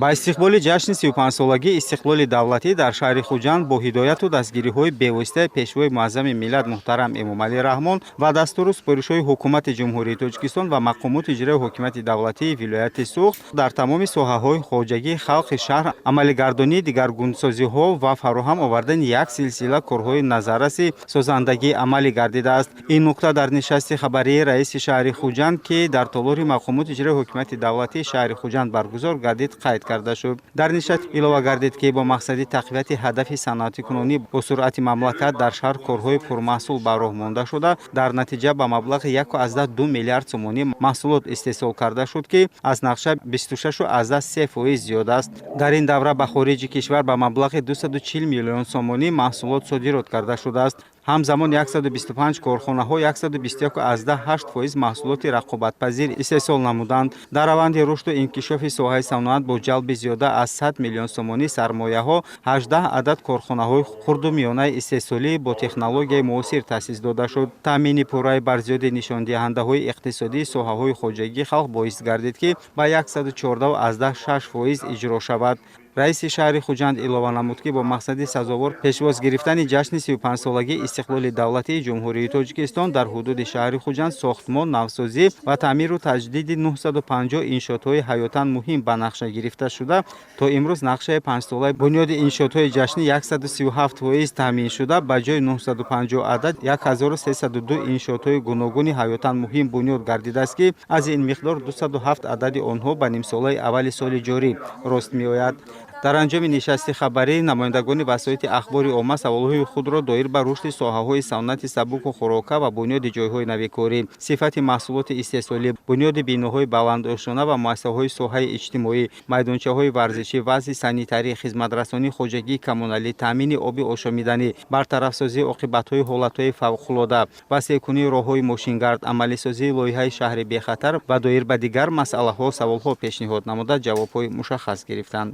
Ба истиқболи ҷашни 35-солагии истиқлоли давлатӣ дар шаҳри Хуҷанд бо ҳидояту дастгириҳои бевоситаи Пешвои муаззами миллат муҳтарам Эмомалӣ Раҳмон ва дастуру супоришҳои Ҳукумати Ҷумҳурии Тоҷикистон ва мақомоти иҷрои ҳокимияти давлатии вилояти Суғд дар тамоми соҳаҳои хоҷагии халқи шаҳр амалигардонии дигаргунсозиҳо ва фароҳам овардани як силсила корҳои назарраси созандагӣ амалӣ гардидааст. Ин нукта дар нишасти хабарии раиси шаҳри Хуҷанд, ки дар толори мақомоти иҷрои ҳокимияти давлатии шаҳри Хуҷанд баргузор гардид, қайд карда шуд. Дар нишаст илова гардид, ки бо мақсади тақвияти ҳадафи саноатикунонӣ бо суръати мамлакат дар шаҳр корҳои пурмаҳсул ба роҳ монда шуда, дар натиҷа ба маблағи 1,2 миллиард сомонӣ маҳсулот истеҳсол карда шуд, ки аз нақша 26,3% зиёд аст. Дар ин давра ба хориҷи кишвар ба маблағи 240 миллион сомонӣ маҳсулот содирот карда шудааст. Ҳамзамон 125 корхонаҳо 121,8% маҳсулоти рақобатпазир истеҳсол намуданд. Дар раванди рушду инкишофи соҳаи саноат бо ҷалби зиёда аз 100 миллион сомонӣ сармояҳо 18 адад корхонаҳои хурду миёнаи истеҳсолӣ бо технологияи муосир таъсис дода шуд. Таъмини пурраи барзиёди нишондиҳандаҳои иқтисодии соҳаҳои хоҷагии халқ боис гардид, ки ба 114,6% иҷро шавад. Раиси шаҳри Хуҷанд илова намуд, ки бо мақсади сазовор пешвоз гирифтани ҷашни 35-солагии истиқлоли давлатии Ҷумҳурии Тоҷикистон дар ҳудуди шаҳри Хуҷанд сохтмон, навсозӣ ва таъмиру таҷдиди 950 иншоотҳои ҳаётан муҳим ба нақша гирифта шуда, то имрӯз нақшаи панҷсолаи бунёди иншоотҳои ҷашнӣ 137% таъмин шуда, ба ҷои 950 адад 1302 иншоотҳои гуногуни ҳаётан муҳим бунёд гардидааст, ки аз ин миқдор 207 адади онҳо ба нимсолаи аввали соли ҷорӣ рост меояд. Дар анҷоми нишасти хабарӣ намояндагони васоити ахбори омма саволҳои худро доир ба рушди соҳаҳои саноати сабуку хӯрока ва бунёди ҷойҳои нави корӣ, сифати маҳсулоти истеҳсолӣ, бунёди биноҳои баландошёна ва муассисаҳои соҳаи иҷтимоӣ, майдончаҳои варзишӣ, вазъи санитарӣ, хизматрасонии хоҷагии коммуналӣ, таъмини оби ошомиданӣ, бартарафсозии оқибатҳои ҳолатҳои фавқулода, васеъкунии роҳҳои мошингард, амалисозии лоиҳаи шаҳри бехатар ва доир ба дигар масъалаҳо саволҳо пешниҳод намуда, ҷавобҳои мушаххас гирифтанд.